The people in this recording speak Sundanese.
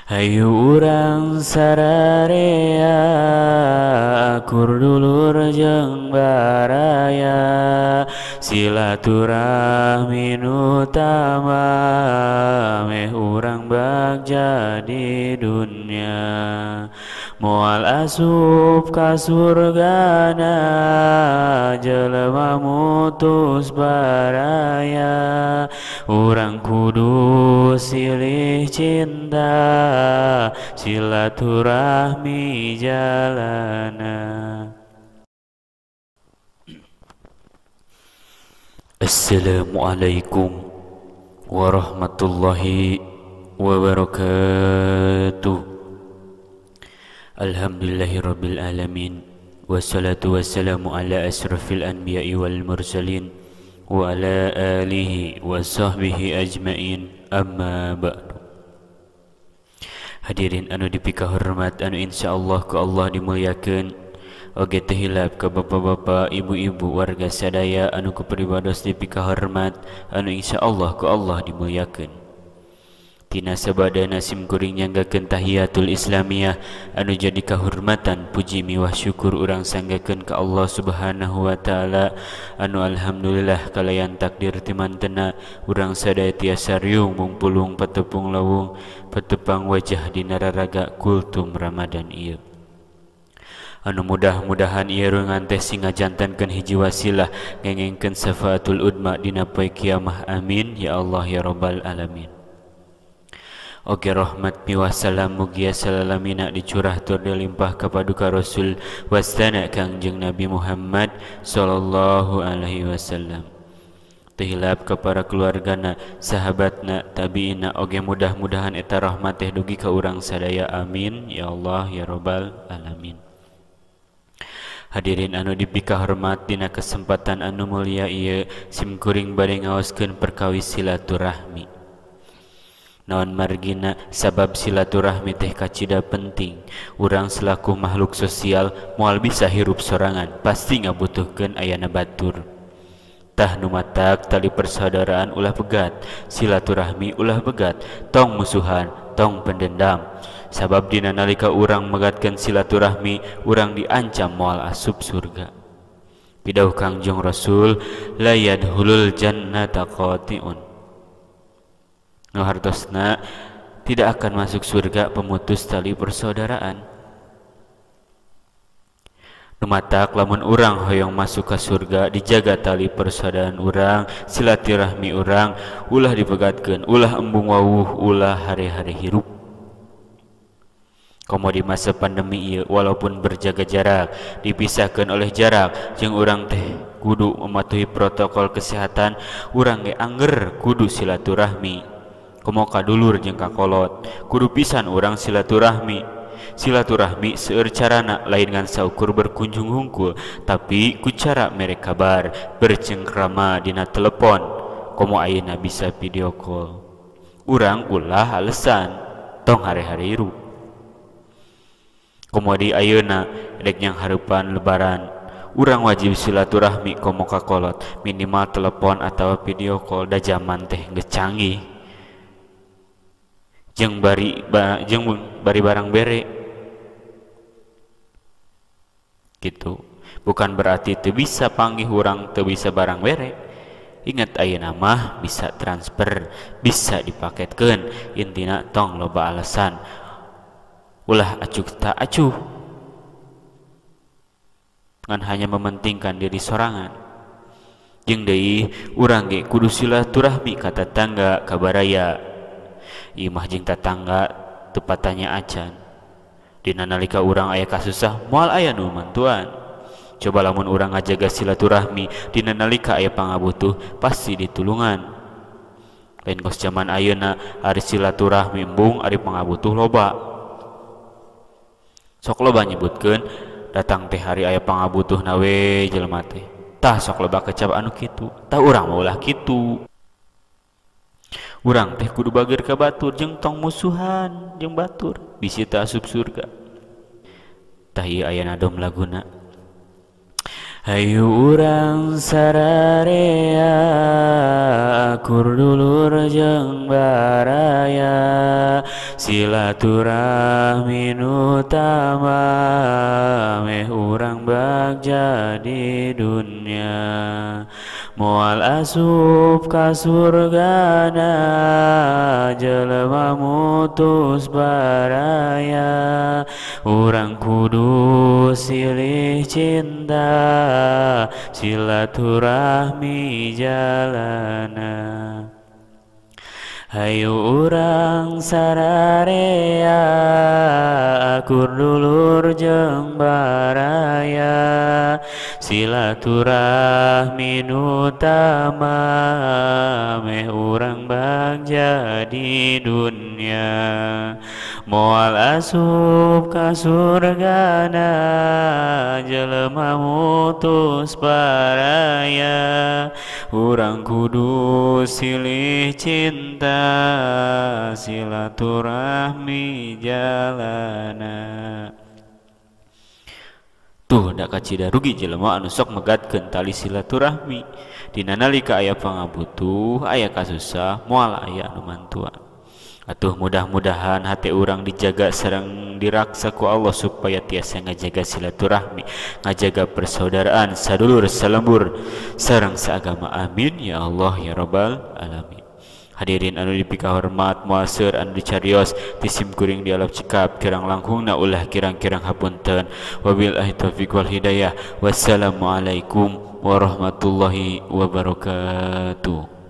Hayu urang sararea akur dulur jeung baraya silaturahmi nu utama meh urang bagja di dunya moal asup ka surgana jelema mutus baraya urang kudu silih cinta silaturahmi jalana. Assalamualaikum warahmatullahi wabarakatuh. Alhamdulillahirabbil alamin wassalatu wassalamu ala asrafil anbiya'i wal mursalin wa ala alihi wa sahbihi ajmain, amma ba'du. Hadirin anu dipikahormat anu insyaallah ku Allah dimuliakeun, oge teu hilap ka bapak-bapak, ibu-ibu, warga sadaya anu ku pribados dipikahormat anu insyaallah ku Allah dimuliakeun. Tina sabadana sim kuring nyanggakeun tahiyatul islamiyah anu jadi kahormatan puji miwah syukur urang sanggakeun ka Allah Subhanahu wa taala anu alhamdulillah kalayan takdir timantena urang sadaya tiasa riung mungpulung patepung lawung patepang wajah dina raraga kultum Ramadan ieu. Anu mudah-mudahan ieu ruangan teh sing ngajantankeun hiji wasilah ngengengkeun syafaatul udma dina poe kiamah, amin ya Allah ya rabbal alamin. Oke rahmat miwah salam mugia salalamina dicurah tur dilimpah kepada Rasul wastana Kangjeng Nabi Muhammad sallallahu alaihi wasallam. Tehilap kepada keluargana, sahabatna, tabiina, oge mudah-mudahan eta rahmat teh dugi ka urang sadaya, amin ya Allah ya rabbal alamin. Hadirin anu dipikahormat dina kesempatan anu mulia ieu sim kuring bade ngaoskeun perkawis silaturahmi. Naon margina sabab silaturahmi teh kacida penting. Urang selaku makhluk sosial moal bisa hirup sorangan, pasti ngabutuhkeun ayana batur. Tah nu matak tali persaudaraan ulah pegat, silaturahmi ulah pegat, tong musuhan, tong pendendam. Sabab dina nalika urang megatkeun silaturahmi, urang diancam moal asup surga. Pidauh Kangjeng Rasul, la yadkhulul jannata qati'un. Nu hartosna tidak akan masuk surga pemutus tali persaudaraan. Nu matak lamun urang hoyong masuk ke surga dijaga tali persaudaraan urang, silaturahmi urang, ulah dipegatkeun, ulah embung wawuh, ulah hari-hari hirup. Komo di masa pandemi ieu walaupun berjaga jarak, dipisahkan oleh jarak, jeung urang teh kudu mematuhi protokol kesehatan, urang ge angger kudu silaturahmi. Komo kadulur jeung kakolot, kudu pisan urang silaturahmi. Silaturahmi seueur carana lain ngan saukur berkunjung hungkul, tapi ku cara mere kabar, bercengkrama dina telepon, komo ayeuna bisa video call. Urang ulah alesan, tong hare-hare hirup. Komo di ayeuna rek nyang hareupan lebaran, urang wajib silaturahmi komo kakolot, minimal telepon atau video call, da jaman teh geus canggih. Jeung bari barang bere gitu. Bukan berarti teu bisa panggih urang teu bisa barang bere. Ingat ayeuna mah bisa transfer, bisa dipaketkeun, intina tong loba alasan. Ulah acuh tak acuh ngan hanya mementingkan diri sorangan. Jeung deui urang ge kudu silaturahmi ka tetangga ka baraya. Imah jeung tetangga tepatanya acan. Dina nalika urang aya kasusah moal aya nu mantuan. Coba lamun urang ngajaga silaturahmi dina nalika aya pangabutuh pasti ditulungan. Lain kos jaman ayeuna ari silaturahmi embung ari pangabutuh loba. Sok loba nyebutkeun datang teh hari aya pangabutuhna we jelema teh. Tah sok loba kecap anu kitu. Tah urang mah ulah kitu. Urang teh kudu bager ka batur jeung tong musuhan jeung batur bisi teu asup surga. Tah ieu aya nadom laguna. Hayu urang sararea akur dulur jeung baraya silaturahmi nu utama meh urang bagja di dunya moal asup ka surgana jelema mutus baraya urang kudu silih cinta silaturahmi jalana. Hayu urang sararea akur dulur jeung baraya silaturahmi nu utama meh urang bagja di dunya moal asup ka surgana jelema mutus baraya urang kudu silih cinta silaturahmi jalana. Tuh da kacida rugi jelema anu sok megatkeun tali silaturahmi dina nalika aya pangabutuh aya kasusah moal aya anu mantuan. Atuh mudah-mudahan hati urang dijaga sareng diraksa ku Allah supaya tiasa ngajaga silaturahmi, ngajaga persaudaraan sadulur salembur sareng saagama. Amin ya Allah ya rabbal alamin. Hadirin anu dipikahormat moal seur anu dicarios ti simkuring di alap cikap kirang langkungna ulah kirang-kirang hapunten. Wabillahi taufiq wal hidayah. Wassalamualaikum warahmatullahi wabarakatuh.